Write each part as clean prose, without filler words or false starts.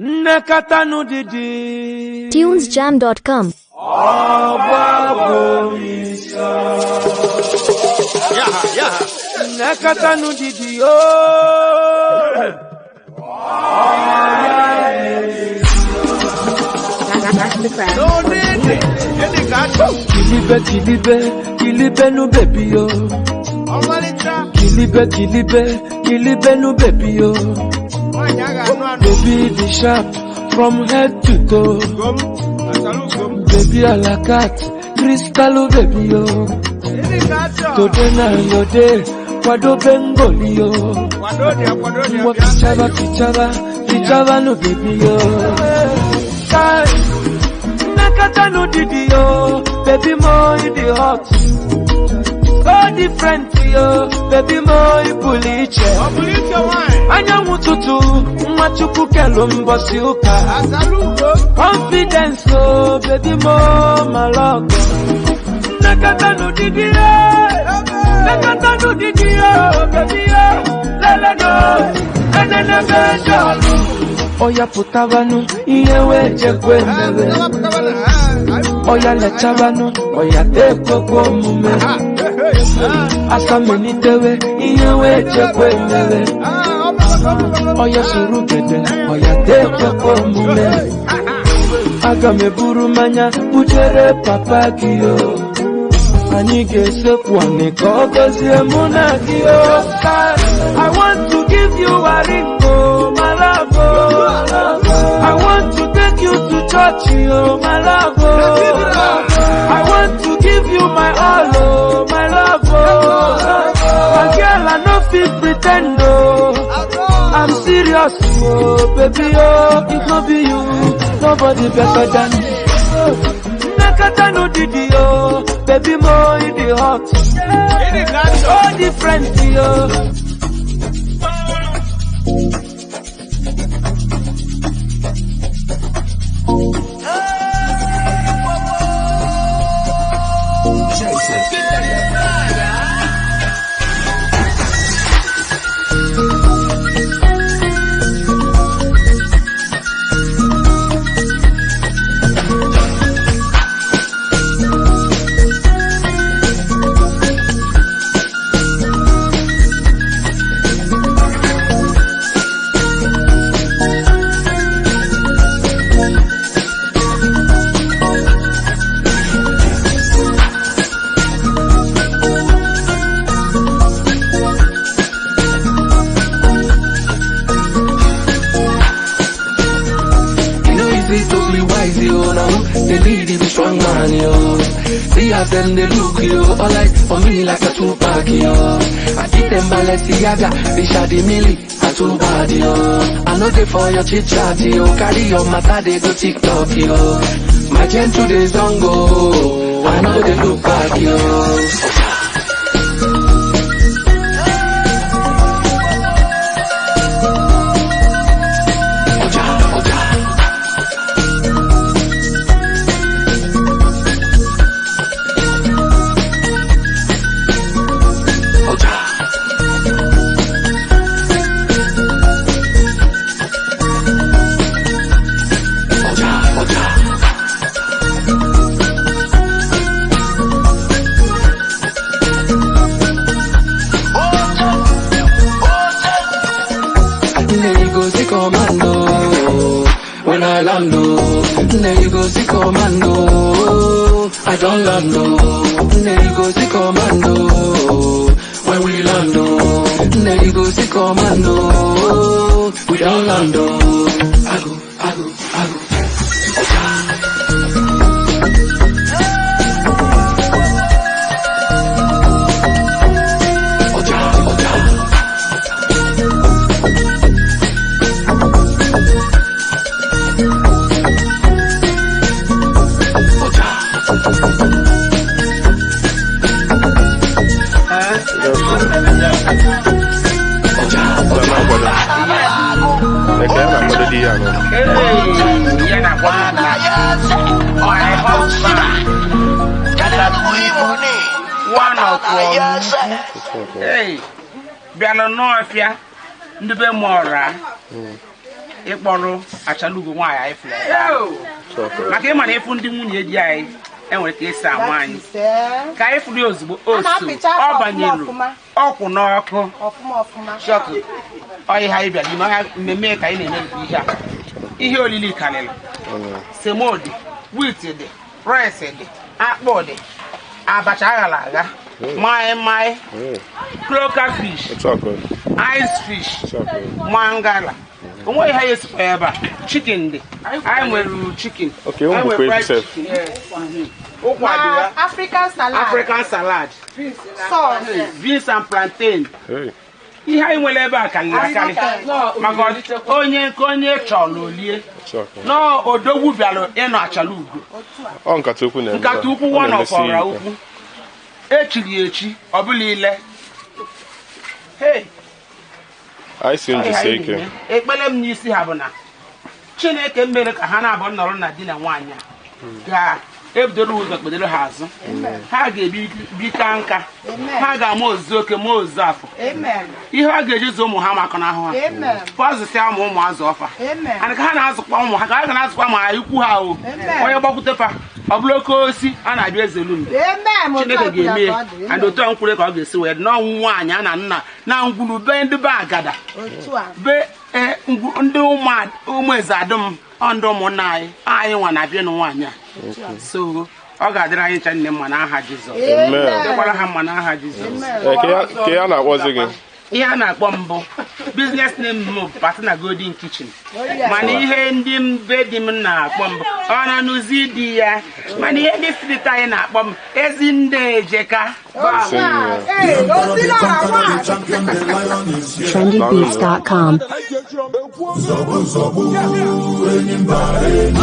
Nnekọtanụ didi. Tunesjam.com. Nnekọtanụ didi ooo. Kilibe kilibe kilibe nu baby yo. Kilibe kilibe kilibe nu baby yo. Baby the sharp from head to toe. Baby a la cat, crystal baby yo. Today na your day, kwado bengoli yo. Mwa kichaba kichaba, kichaba no baby yo. Kai, nakata no didi yo, baby mo in the hot. So different yo, baby mo ipuliche. Anyanwụ tutu, nwa chukwu kelu mbọsị ụka. Confidence oh, baby mo malọgọ. Nakata no didi yo, nakata no didi yo, baby yo, lele no, enene bejọlụ. Oya pụtabanụ, ihe wee jekwe mere. Oya lechabanụ, oya tekwekwe omume. Asamelitewe, ihe wee jekwe mere. Oya suru gede, oya tekwekwe omume. Aga m eburu mmanya bujere papa gị o. Anyị ga-esekwu anị ka ọ gọzie mụ na gị o. I want to give you a ring, oh, my love, oh. I want to take you to church, oh, my love, oh. I want to give you my all, oh, my love, oh. My girl, I no fit pretend, oh. I'm serious, oh, baby, oh, it no be you, nobody better than me. Nakata no didi, oh, baby, mo in the hot. So different, oh. You know easy to be wise, yo. Now they lead you be strong man, yo. See how them they look, yo. All eyes on me like a Tupac, yo. I see them Balenciaga, they shady milli, I too bad, yo. I know they for your chit chat, yo. Carry your matter, they go TikTok, yo. My gentle days don't go. I know they look back, yo. Oja, oja. Oja. Oja, oja. There you go, see commando. When I land, oh. There you go, see commando. I don't land, oh. There you go, see commando. When we land, oh. There you go, see commando. We don't land, oh. I go, I go, I go. Oja, oja. Oja. Oja, oja. Eke a na-akwado di ya nọ. Bịanụ n'ọfịa ndị be m ọra. Ịkpọrọ Achalugo nwaanyị anyị fụrụ ebe a. Maka ịma na ịfụ ndị nwunye di anyị enwere ka esi ama anyị ka anyị fụrụ ya ozugbo o so ọ banyere ọkwụ n'ọkụ shọkụ. Ọ ihe anyị bịara ime ọha mmemme ka anyị na-eme bụ ihe a. Ihe olili karịrị, semo dị, wheat dị, rice dị, akpụ dị, abacha aghara agha, mai mai, croaker fish, ice fish, mangala, onweghị ha esikwa ebe a. Chicken dị, anyị nwere chicken. Okay, anyị ụmụ nwere fried sef. chicken, yes. Ụkwa dị ya. African salad. African salad. Sauce. Beans and plantain. Hey. Ihe anyị nwere ebe a karịrị akarị maka onye nke onye chọrọ olie nọọ. Odogwu bịara ịnọ Achalugo. Ọ nkata ukwu na-eme. Nkata ukwu Ọ one na-emesi of ọra ike. Ukwu echiri ya echi, ọ bụla ile. Hey! Anyị si Ọ ihe njisie anyị ike. na-eme. Ekpere m n'isi ha bụ na Chineke mere ka ha na-abụ nọrọ na di na nwaanyị a ga-ebidoro ụzọ kpedoro ha azụ. Ha ga-ebi bika nka, ha ga-ama ozu oke ma ozu afọ. Amen. Ihe a ga-eji zụ ụmụ ha maka n'ahụ ha. Amen. Fọzụsịa ụmụ ụmụ azụ ọfa. Amen. And ka ha na-azụkwa ụmụ ha, ka ha ga na-azụkwa ma ikwu ha o. Amen. Onye gbakwute fa, ọ bụrụ oke osi a na-abịa ezelu mbe. Amen. Chineke ga-eme ya and otu a nkwure ka ọ ga-esi wee dị n'ọnwụ nwaanyị a na nna na ngwuru be ndị be agada. Otu a. Be ndị ụmụ eze adụm, ọ ndị ụmụnna anyị, anyị nwa na-abịa nụ nwaanyị a, so ọ ga-adịrị anyị ncha nne mma n'aha Jizọs. Amen. Dịkwara ha mma n'aha Jizọs. Ee, ke ya na-akpọzi gị? Ihe a na-akpọ mbụ, business name m bụ Patina Golden Kitchen, mana ihe ndị be di m na-akpọ mbụ ọ na-anụzi di ya, mana ihe ndị street anyị na-akpọ m Ezinne Ejeka. Ezi nne. Hey, osi lọra nwaanyị. trendybeats.com. Zọgbu enyi mba enyi.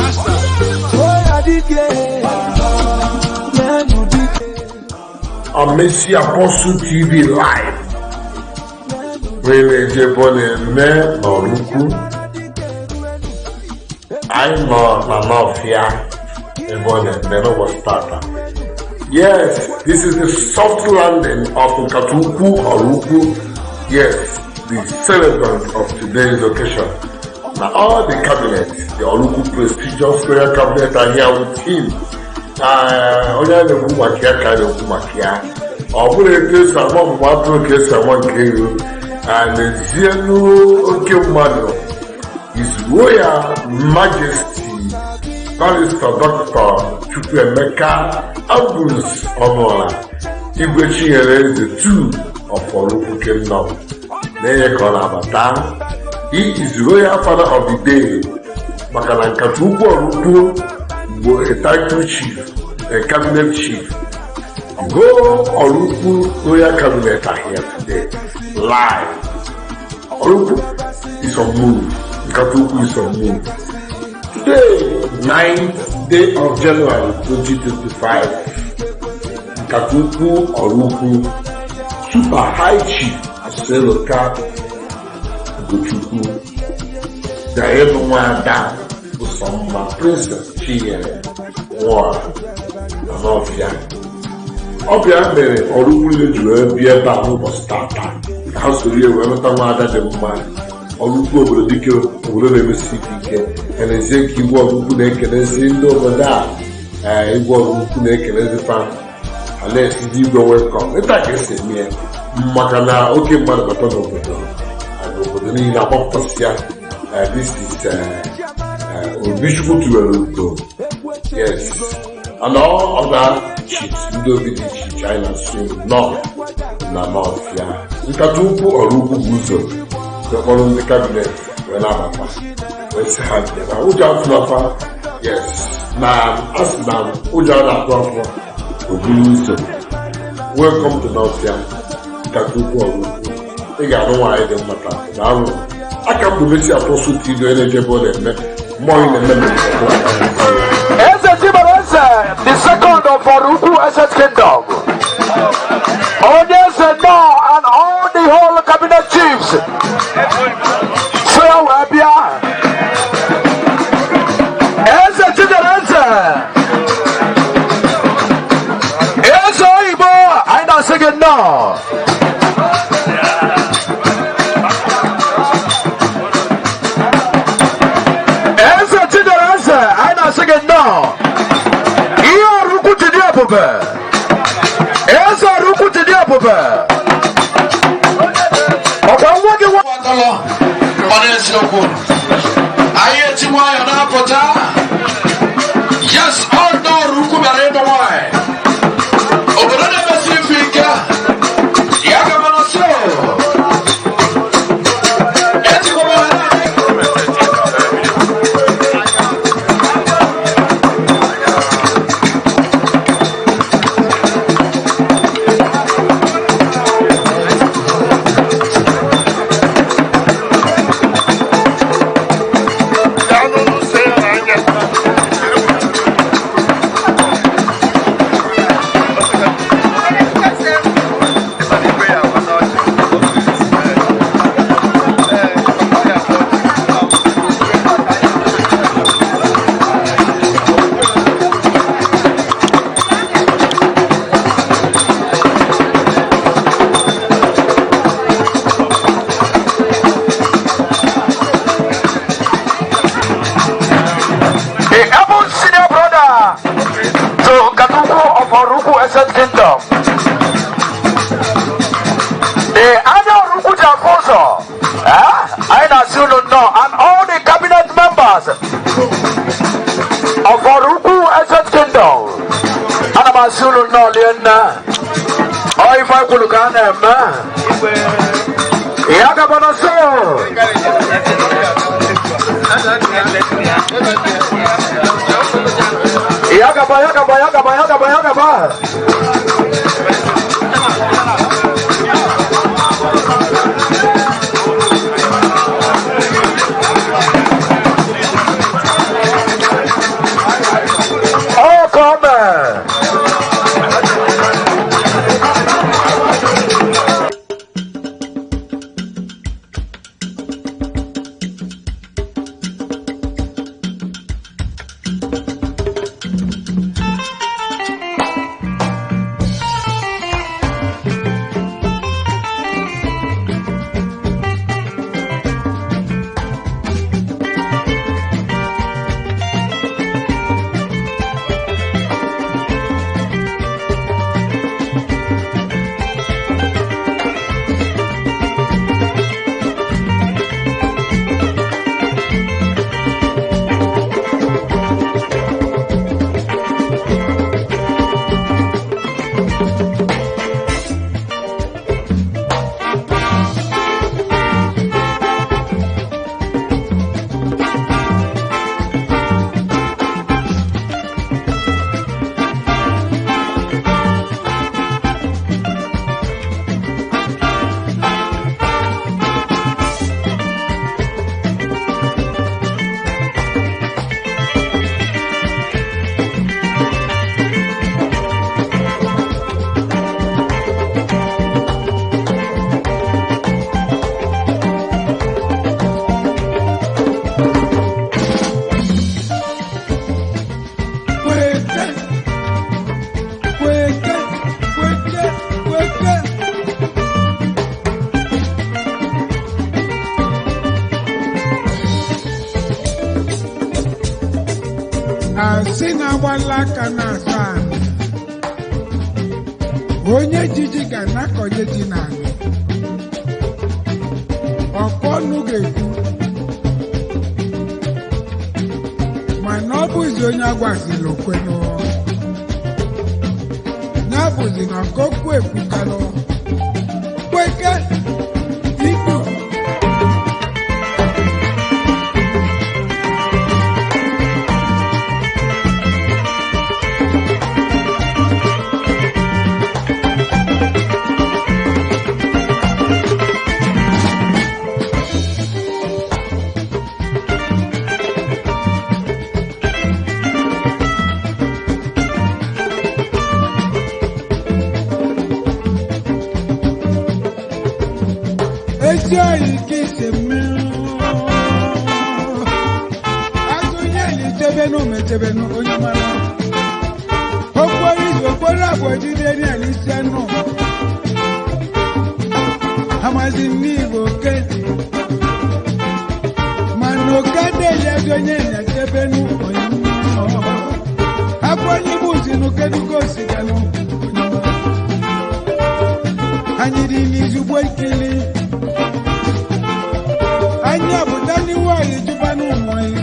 Oya dike, nenu dike. Amesi Apostle TV Live. Onye na-eji ebe ọ na-eme n'Ọraukwu. Anyị nọ na Nawfịa ebe ọ na-eme n'ụbọchị tata. Yes, this is the soft landing of Nkata Ukwu Oraukwu. Yes, the celebrant of today's occasion. Now all the cabinet, the Oraukwu prestigious royal cabinet, are here with him. Onye a na-ekwu maka ya ka a na-ekwu maka ya, ọ bụrụ etu esi ama ọmụmụ atụrụ ka esi ama nke ego a na-ezienu oke mmadụ. His Royal Majesty Barrister Dr. Chukwuemeka Ambrose Ọnụọra, Igwe Chinyere Eze 2 of Oraukwu Kingdom, na-enye ka ọ na-abata. He is royal father of the day, maka na Nkata Ukwu Oraukwu bụ a title chief, a cabinet chief. The whole Oraukwu royal cabinet are here today live. Oraukwu is on move. Nkata Ukwu is on move today, 9th day of January 2025. Nkata Ukwu Oraukwu, Super High Chief Aseloka Ugochukwu ga-ịlụ nwada Ụsọmma Princess Chinyere Nwora na Nawfịa. Ọ bịa mere Oraukwu niile ji wee bịa ebe a n'ụbọchị tata ka ha soro ya wee lụta nwaada dị mma. Oraukwu obodo dike, obodo na-emesi ike ike. Kenezie ka igwe Oraukwu na-ekelezi ndị obodo a. Ee, igwe Oraukwu na-ekelezi fa, ha na-esizi igwe welcome. Ịta ka esi eme ya, maka na oke mmadụ bata n'obodo na obodo niile agbapụtasịa. This is Obichukwu tụwere ugo. Yes, and all other chiefs, ndị obi dị iche iche, anyị na-asụ nọ na Nawfịa. Nkata Ukwu Oraukwu bụ ụzọ wee kpọrọ ndị cabinet wee na-abata, wee sị ha bịa na ụjọ atụlafa. Yes, na a sị na ụjọ a na-atụ afọ o buru ụzọ. Welcome to Nawfịa, Nkata Ukwu Oraukwu. Ị ga-anụ nwaanyị dị mma taa na arụ aka m bụ Messi Apostle TV, onye na-eje ebe ọ na-eme mmụọ na-eme. Eze Chimereze, the second of Oraukwu SS Kingdom. Onye eze nọ and all the whole cabinet chiefs. So ya wee bịa. Eze Chimereze. Eze oyibo, anyị na-asị gị nnọọ. na-asị gị nnọọ. Ihe Ọraukwu ji dị ebube. Eze Ọraukwu ji dị ebube. Ọkwa nwa gị nwa. Mana eziokwu, anyị eti nwayọ na-apụta. Yes, ọ ndị Ọraukwu bịara ịdọ nwanyị. Obodo na-emesi ife ike. Ya gabana so. Etikwaba ha na. The able senior brother to Nkata Ukwu of Oraukwu Estate Kingdom. The Anya Oraukwu ji afụ ụzọ. Anyị na-asị unu nnọọ and all the cabinet members of Oraukwu Estate Kingdom. Ana m asị unu nnọọ lie nne. Ọ ife anyị kwuru ka a na-eme. Ya gabana so. Ya gaba, ya gaba, ya gaba, ya gaba, ya gaba. Oh, come on. Kweke, kweke, kweke, kweke. Asị na-agbala aka na-asa anị. Onye jiji ga na-akọnye ji n'anị. Ọkọ ọnụ ga-ekwu. Mana ọ bụzi onye agwazila okwenụ. Ya bụzi na ọkọkwu ekwukalụ. Kweke, ikpu. Ezi oyi ka isi mmiri. Azụ onye na-echebenu mechebenu onye mara. Okporo izu okporo abụọ jide n'elu isi anụ. Amazi n'Igbo oke. Mana oke adịghị ezi onye na-echebenu onye mara. Akwa anyị bụzinụ kedu ka o si ganụ? Anyị dị n'izugbo ikili. Anyị apụta n'iwu anyị jụbanụ ụmụ anyị.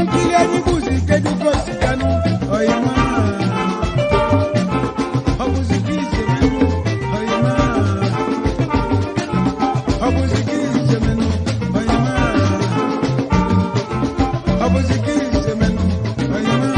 Nkiri anyị bụzi kedu ka o si ganụ ọyịma. Ọ bụzi ka isi menụ ọyịma. Ọ bụzi ka isi menụ ọyịma. Ọ bụzi ka isi menụ ọyịma.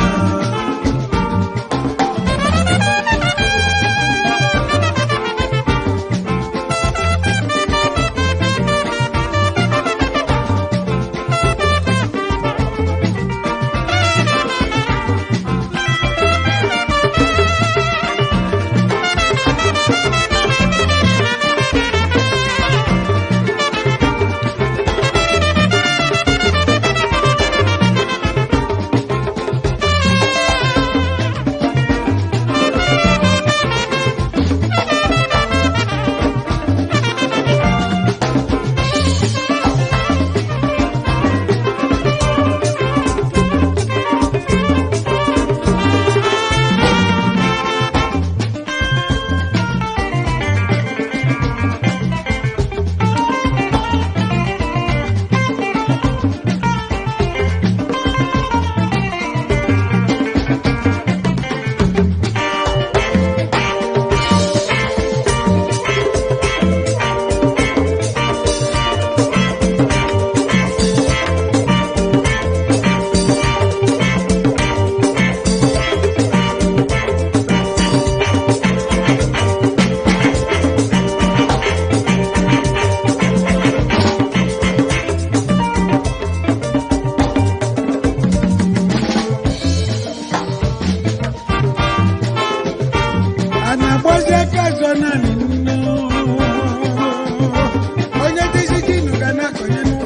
A na-agbazi aka azọ naanị nnu. Onye dịzi gị nụ ga na-akọnye nụ.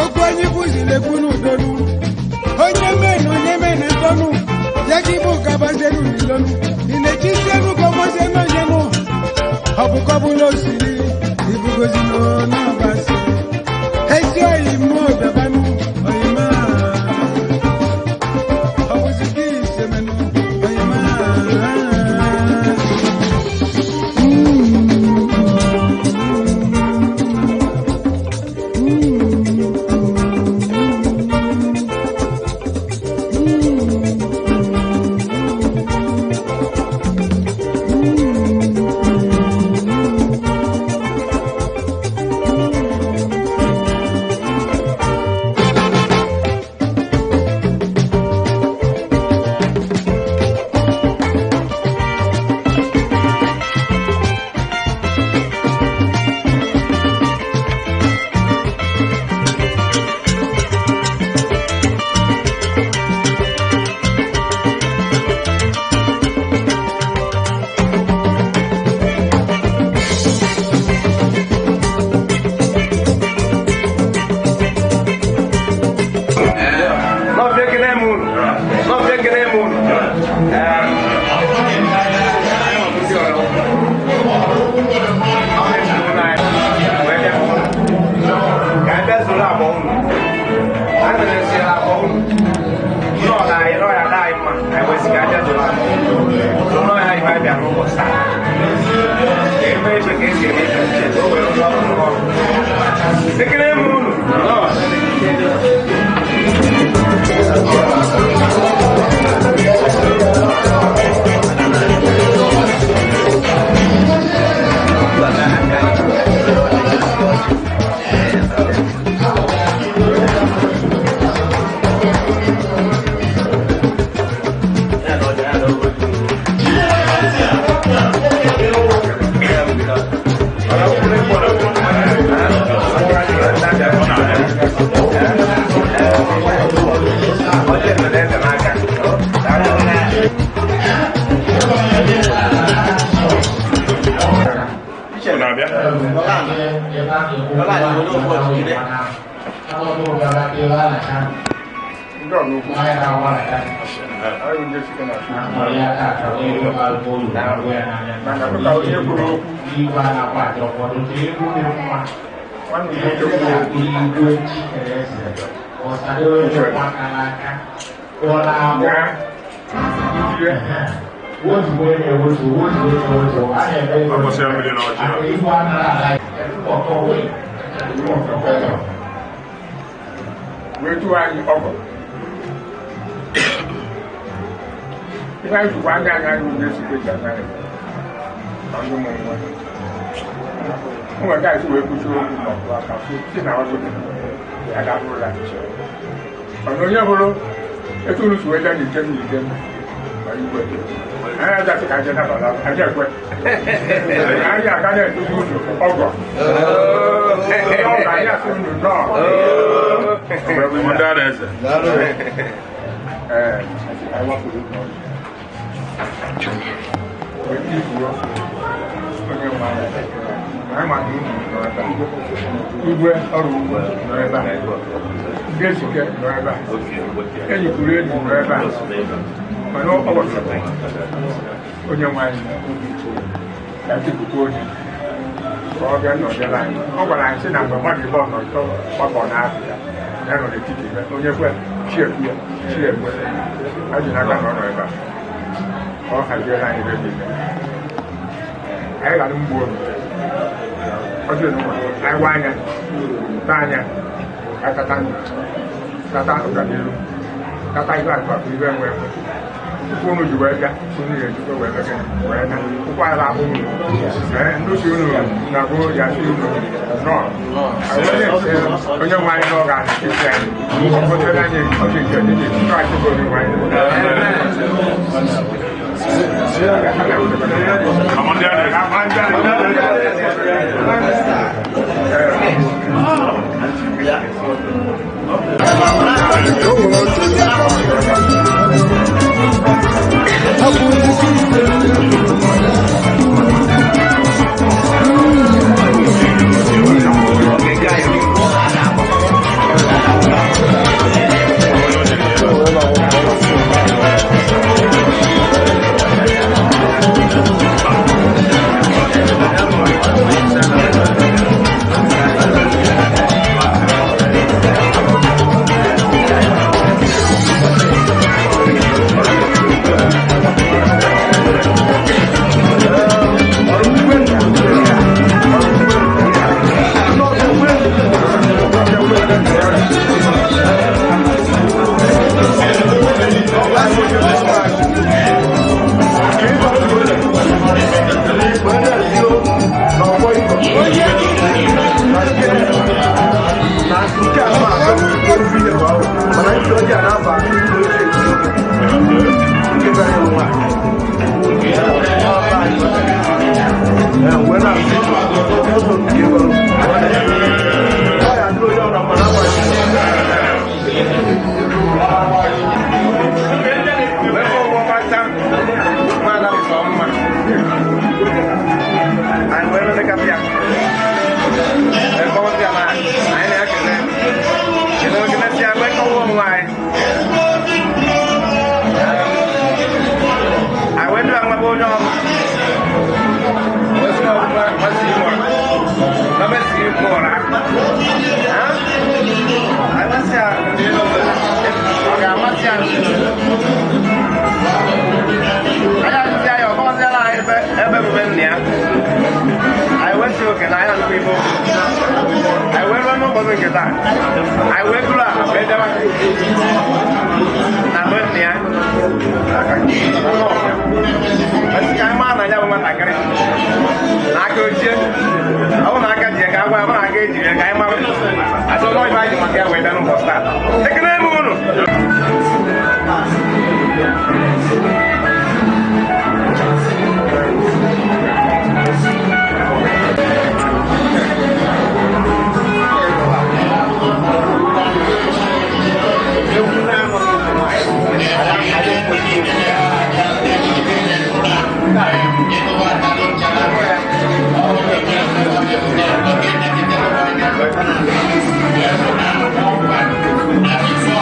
Okwu onye bụziri ekwu n'udonu. Onye mee na onye mee na ntọnụ. Ya gị bụ gabazienu n'ilonu. Ị na-ejizienu ka ọgbazienu onye nụ. Ọ bụ kọbụla osiri, ibugozi n'ọbasi. Ezi oyi mụ bịabanụ, oyi ma. Ọ bụzi gị isemenụ, oyi ma. Wetu anyị ọgọ ife anyị jikwa anya anyị anyị ụdị esi eji anya anyị na ndị ụmụ nwa ụmụ gaghị wee kwuchi okwu ma ọ bụ aka si na ọsọ ya ga-abụrụla ọnụ onye bụrụ etu unu si wee bịa n'ikem n'ikem ma igwe anyị agasị ka aje nabala aje ekwe anyị aga na-etuzi unu ọgọ ọgọ anyị asị unu nnọọ. Igwe ọrụ ugbo nọ ebe a, ndị ezike nọ ebe a, enyi kwuru enyi nọ ebe a, mana ọ gbasara onye nwe anyị ya tikuku onye ka ọ bịa nọnyere anyị. Ọ gwara anyị sị na mgbe mmadụ ibe ọ nọ ịtọ gbakọ n'afọ ya ya nọ n'etiti ebe onye kwe chi ekwu ya chi ekwe a ji n'aka na ọ nọ ebe a ka ọ haziere anyị ebe niile anyị ghara mgbu obi ọjọọ n'ụwa anyị gwa anya taa anya atata ndụ tata ọganihu tata ihe akụ akụ ibe enwe enwe ụkwụ unu ji wee bịa unu ga-ejikwa wee bịa gịnị wee na ụkwụ ala ahụ unu ee ndị si unu na gboo ya si unu nọọ onye nwe anyị n'oge a na-esi anyị ọkọchara anyị ọchịchị ọchịchị Kraịst bụ onye nwe anyị. Thank you.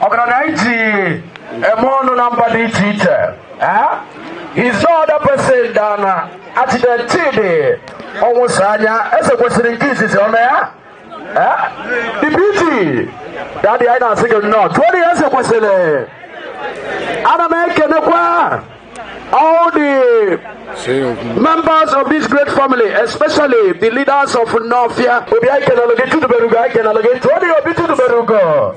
Ọgaranya iji eme ọnụ na mba dị iche iche. He's no other person than Architect Chidi Ọnwụsanya eze kwesịrị nke izizi ọnụ ya. The beauty daddy anyị na-asị gị nnọọ tụọ dị eze kwesịrị. Ana m ekenekwa all the members of this great family, especially the leaders of Nawfia. Obi anyị kenelụ gị, Chiduberugo anyị kenelụ gị, tụọ dị Obi Chiduberugo.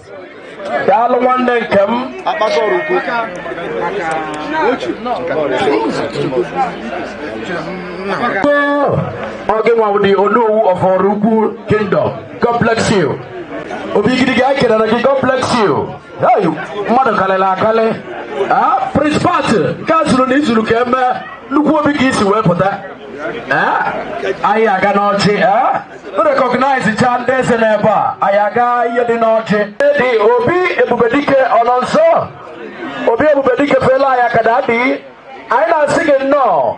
Daalụ nwanne nke m. Ọ gị nwa the Onowu of Oraukwu Kingdom. God bless you. Obi gidi anyị kelere gị, God bless you. Hey, mmadụ karịrị akarị. Prince Pat, nke a zuru na izuru ka eme nnukwu obi ka isi wee pụta. Anyị aga n'ọchị. Recognize cha ndị eze n'ebe a, anyị aga ihe dị n'ọchị. Dị Obi Ebubedike ọ nọ nso? Obi Ebubedike feela anyị aka daddy. Anyị na-asị gị nnọọ.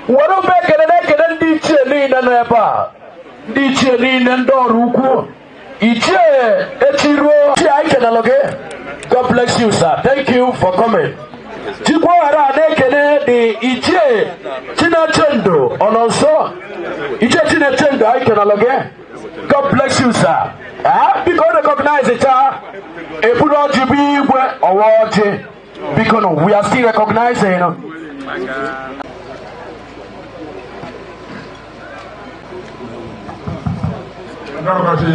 Were ube ekele na-ekele ndị ichie niile nọ ebe a. Ndị ichie niile ndị ọrụ ukwu. Ichie echiruo. Ichie anyị kelelụ gị. God bless you, sir. Thank you for coming. Chikwu ghara na-ekele dị Ichie Chinechendo ọ nọ nso? Ichie Chinechendo anyị kelelụ gị. God bless you, sir. Biko recognize cha eburu ọjị bụ igwe ọwa ọjị. Biko no, we are still recognizing. Ndị ọgọchị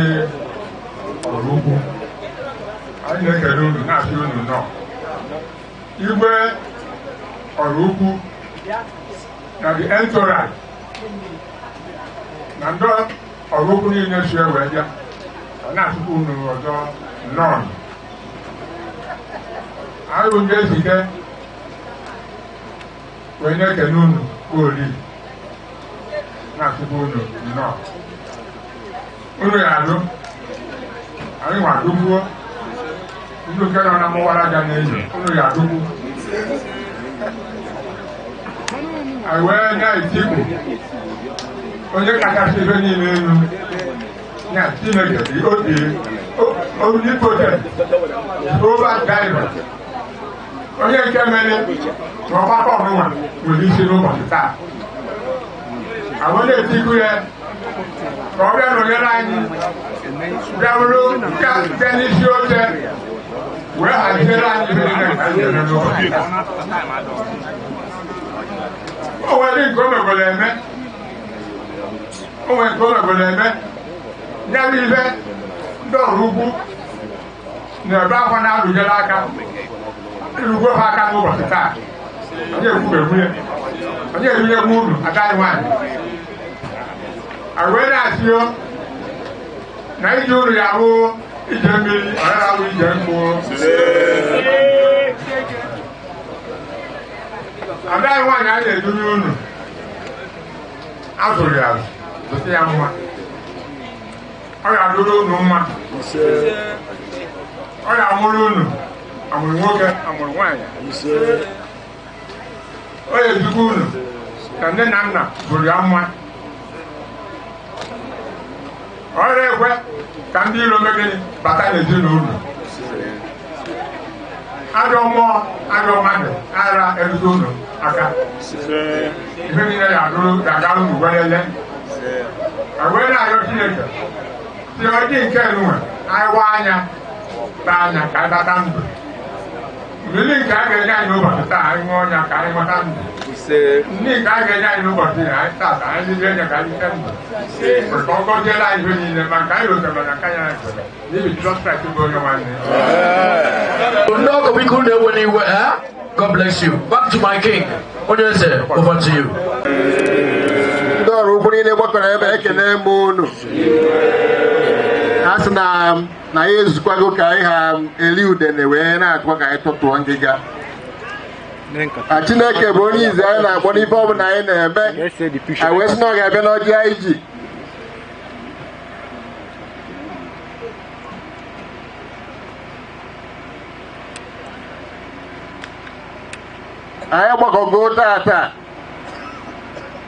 ọrụ ukwu anyị na-ekele unu na-asị unu nọ. Igwe ọrụ ukwu na the entourage na ndị ọrụ ukwu niile si ewe bịa ọ na-asịkwa unu ọzọ nnọọ. Anyị bụ ndị ezike wee na-ekele unu ori na-asịkwa unu nnọọ. Unu ya adụ anyị nwa adụgbuo ndị nke nọ na mmụwara ga na-enyo unu ya adụgbu. Anyị wee na-etikwu onye kachasị ebe niile elu ya Chineke dị obi omnipotent over driver onye nke mere na ọgbakọ ọnụnwa nwere isi n'ụbọchị taa. Anyị na-etikwu ya ka ọ bịa nọnyere anyị bịa bụrụ nke n'isi oche wee haziere anyị ihe niile nke anyị na-eme n'ụbọchị taa. O nwere nke o megoro eme, o nwere nke o megoro eme ya bụ ife ndị ọrụ ukwu na-ebe akwa na-alụnyere aka erugwo ha aka n'ụbọchị taa. Onye ekwubegbu ya, onye erunyegwu unu ada anyị nwaanyị. Anyị wee na-asị o na ije unu ya bụ ije mmiri, ọ gaghị abụ ije mkpụ. Ada anyị nwaanyị a na-edunye unu azụrụ ya azụ, zụta ya mma. Ọ ga-adụrụ unu mma. Ọ ga-amụrụ unu amụrụ nwoke amụrụ nwaanyị. Ọ ga-ezukọ unu ka nne na nna bụrụ ya mma. Ọ ga-ekwe ka ndị iro megịnị bata n'ezinụlọ. Ajọ mmụọ ajọ mmadụ ara erute unu aka. Ife niile ga-adụrụ ga-agara unu welele. Wee na-arịọ Chineke si ọdị nke nwe anyị wa anya taa anya ka anyị bata ndụ. Mmiri nke a ga-enye anyị n'ụbọchị taa anyị ṅụọ ọnya ka anyị nweta ndụ. Mmiri nke a ga-enye anyị n'ụbọchị anyị taa ka anyị rie anya ka anyị nweta ndụ. Ka ọ gọziere anyị ihe niile ma nke anyị rotere na nke anyị anyị n'ihi Jizọs Kraịst bụ onye nwanne. Ndị ọgọ biko unu ewe n'iwe. God bless you. Back to my king. Onye eze, over to you. Ndị ọrụ ukwu niile gbakọrọ ebe ekele m unu. A sị na ya ezukwago ka anyị ha eli udene wee na-atụkwa ka anyị tụtụọ ngịga. Chineke bụ onye izi anyị na-akpọ n'ife ọbụla anyị na-eme. Anyị wee sị na ọ ga-abịa n'ọjị anyị ji. Anyị gbakọgo tata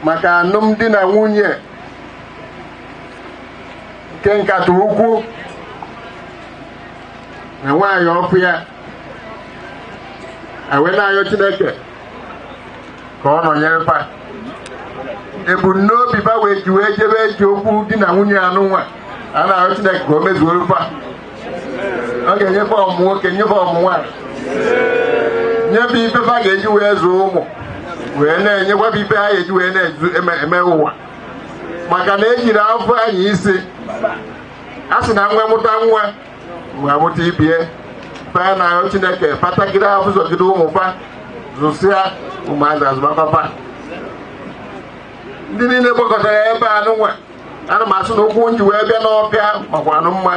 maka alụmdi na nwunye nke nkata ukwu na nwaanyị ọfụ ya. Anyị na-ayọ Chineke ka ọ nọnyere fa. Ebumnobi ba wee ji wee jebe eji okwu di na nwunye anụ nwa a na-ayọ Chineke ka o mezuoro fa. Ọ ga-enyefe ọmụ nwoke, nyefe ọmụ nwaanyị, nyefe ife fa ga-eji wee zụọ ụmụ, wee na-enyekwa ife ha ga-eji wee na-eme ụwa. Maka na ejiri afọ anyị isi a sị na nwa mụta nwa nwa mụta ibie fa na-ayọ Chineke patagide afọ zọgide ụmụ fa zụsịa ụmụazị azụmapapa. Ndị niile gbakọtara ebe a nụnwa, ana m asị na ụkwụ nji wee bịa n'ọfịa makwa anụ mma,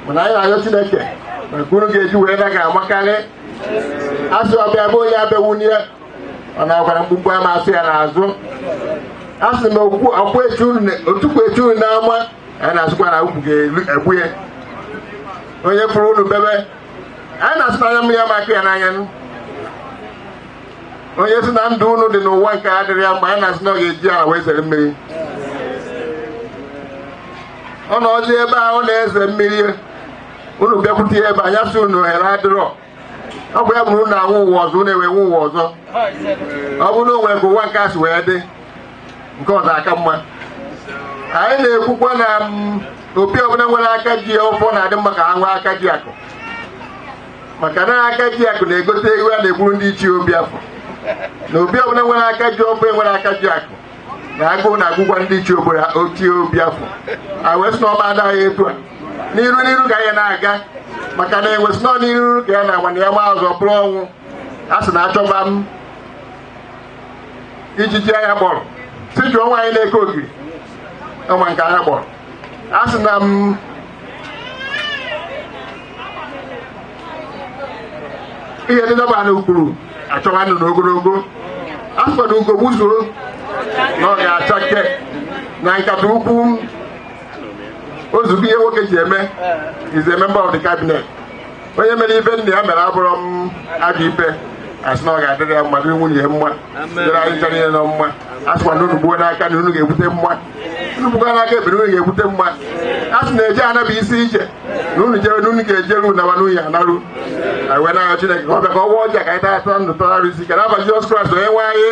mana anyị na-ayọ Chineke na unu ga-eji wee na ga-amakarị. Asị ọbịa bụ onye abịawunye ọ na-akwara mkpukpu ama asụ ya n'azụ. A sị na otukwu echu unu n'ama, anyị na-asịkwa na ukwu ga-egbu ya. Onye fụrụ unu bebe, anyị na-asị na anya mmiri ama akụ ya n'anya. Onye sị na ndụ unu dị n'ụwa nke adịrị ya mgbe, anyị na-asị na ọ ga-eji ala wee zere mmiri. Ọ nọ ọjị ebe ahụ na-eze mmiri, unu bịakwute ya ebe anya sị unu ohere adịrọ. Ọ bụ ya bụrụ unu anwụ ụwa ọzọ, unu enwe ụwa ọzọ. Ọ bụrụ na o nwere ka ụwa nke a si wee dị, nke ọzọ aka mma. Anyị na-ekwukwa na opi ọbụla nwere aka ji ọfọ na-adị mma ka ha nwee aka ji akụ, maka na aka ji akụ na-egote ewu a na-egburu ndị ichie obi afọ. Na obi ọbụla nwere aka ji ọfọ enwere aka ji akụ na agụụ na-agụgwa ndị ichie ochie obi afọ. A wee sị na ọma adaghị etu a n'iru n'iru ka anyị na-aga, maka na enwesị nọ n'iru ka ya na-agba na ya ma ọzọ bụrụ ọnwụ. A sị na achọba m ijiji anya kpọrọ si jụọ nwaanyị na-eke ogiri ọma nke anya kpọrọ. A sị na m ihe ndị dọba na ukwuru achọba ndụ n'ogologo. A sịkwa na ugo gbuzuo na ọ ga-achake na nkata ukwu ozugbo ihe nwoke ji eme is a member of the cabinet. Onye mere ife nna ya mere abụrọ m ajọ ife, asị na ọ ga-adịrị ya mma, dịrị nwunye ya mma, dịrị anyị ncha niile nọ mma. A sịkwa na unu gbuo n'aka na unu ga-ebute mma, unu gbukwa n'aka ebere unu ga-ebute mma. A sị na eje anaba isi ije na unu jere na unu ga-ejeru nawa n'unye anaru. Anyị wee na-arịọ Chineke ka ọ bịa ka ọ gwọọ ọja ka anyị taa ata ndụ tọgharị isi ike n'afa Jizọs Kraịst onye nwe anyị.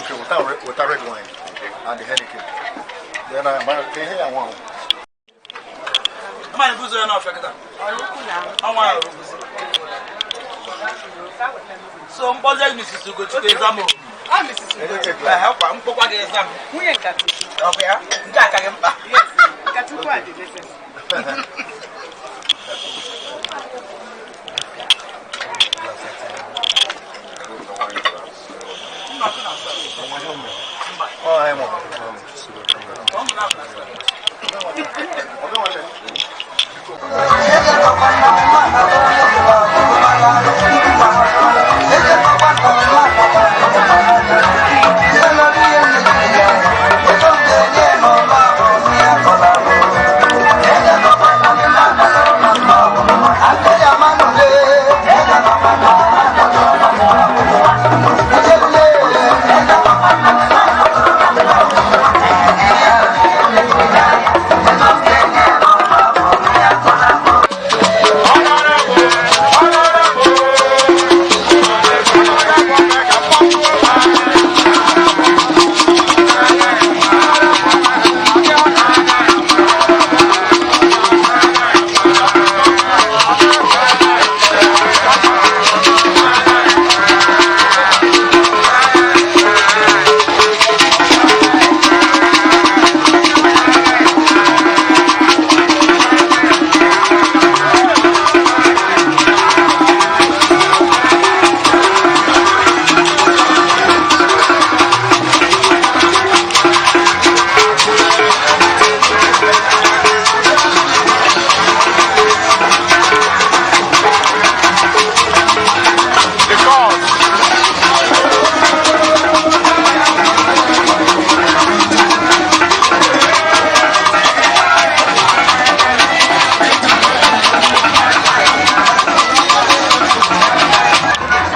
Okay, without red wine. Okay. And the Heineken. Then I am ihe ya nwa. Mmadụ guzo ya n'ọfịa kịta. Ọnwa ahụ guzo. So mkpọzi Mrs. Ugochukwu exam o. Ehe, kwa mkpọkwa gị exam. Nwunye Nkata. Ọ bụ ya? Nke a ka gị mkpa. Yes, Nkata adị necessary.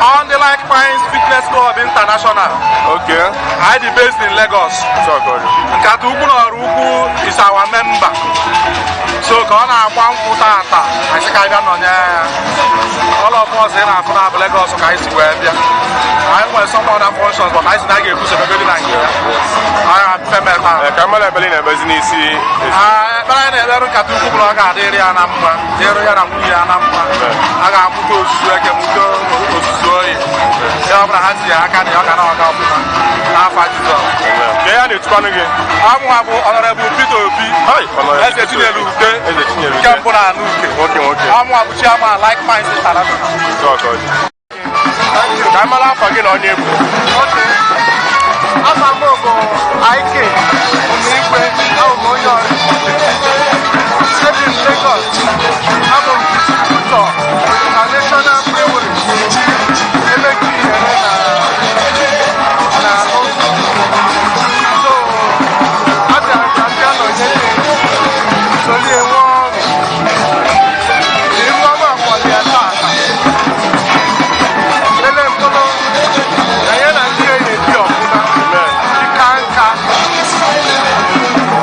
On the Like Minds Fitness Club International. Okay. I dị based in Lagos. Nkata Ukwu na Ọrụ Ukwu is our member. So ka ọ na-agba nkwụ tata, anyị sị ka anyị bịa nọnye ya. All of us ị na-afụ na abụ Lagos ka anyị si wee bịa. Anyị nwere some other functions, but anyị sị na anyị ga-ekwusobegodi na nke ya. Anyị afemeta. Ka mmadụ ebele na-emezi n'isi. Ekpere anyị na-ekpere Nkata Ukwu bụ na ọ ga-adịrị ya na mma, dịrị ya na nwunye ya na mma. A ga-amụta ozuzu eke, mụta ozuzu oyi. Ya ọ bụla ha tinye aka na ya, ọ ga na-ọga ọfụma n'afa Jizọs. Ka ya na-etukwanụ gị. Amụwa bụ Honorable Peter Obi, Eze Chinyere Ude, nke mbụ na anụ uke. Nwoke nwoke. Amụwa bụ chairman Like Minds International. Ka anyị mara afa gị na onye bụ. Afa m bụ IK Ụmụigwe, abụ m onye ọrụ. Ebi m Lagos, abụ m distributor International Brewery, ebe ji ere na na So, abịara ka m bịa nọnyere solie nwe ọṅụ. Ihu ọma kwali ya tata. Ele mkpụrụ na ya na ndị enyi bi ọfụma. Dịka nka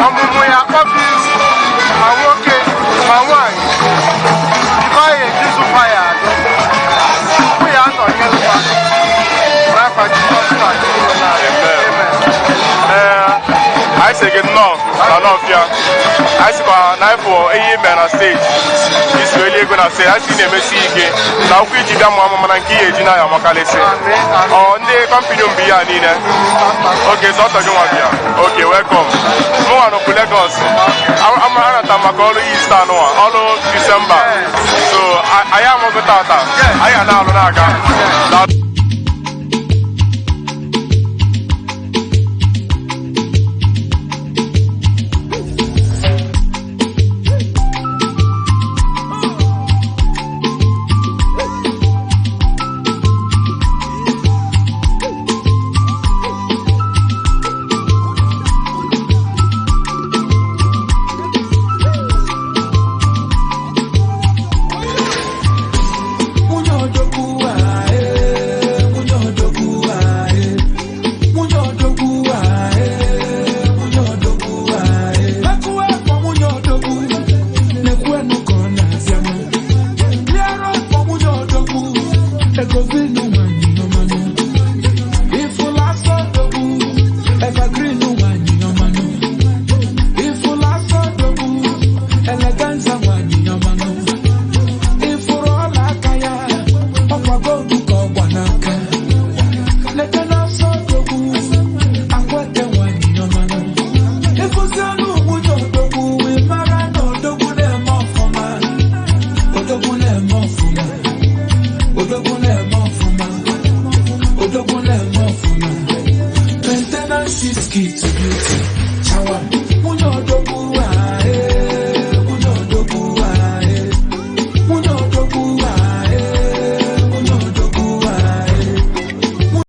ọmụmụ ya kpọbi ma nwoke ma nwaanyị ife anyị ejizụkwa ya adụ ụkwụ ya anọnyere ha n'afa Jizọs Kraịst. Ee, anyị sị gị nnọọ na Nọọfịa. Anyị sịkwa na anyị fụ ihe ime na steeti isi weli ego na steeti, anyị sị na-emesi ike na akwụkwọ iji bịa mụọ amụma na nke ihe eji na ya amakalịsị. Ọ ndị kọmpini mbi ya niile. Oke sọsọ gị nwa bịa. Oke welcome. Mụnwa nọkwu Lagos. Anata maka ọrụ Ista anụnwa, ọrụ Disemba. So anyị amago tata. Anyị ga na-alụ na-aga.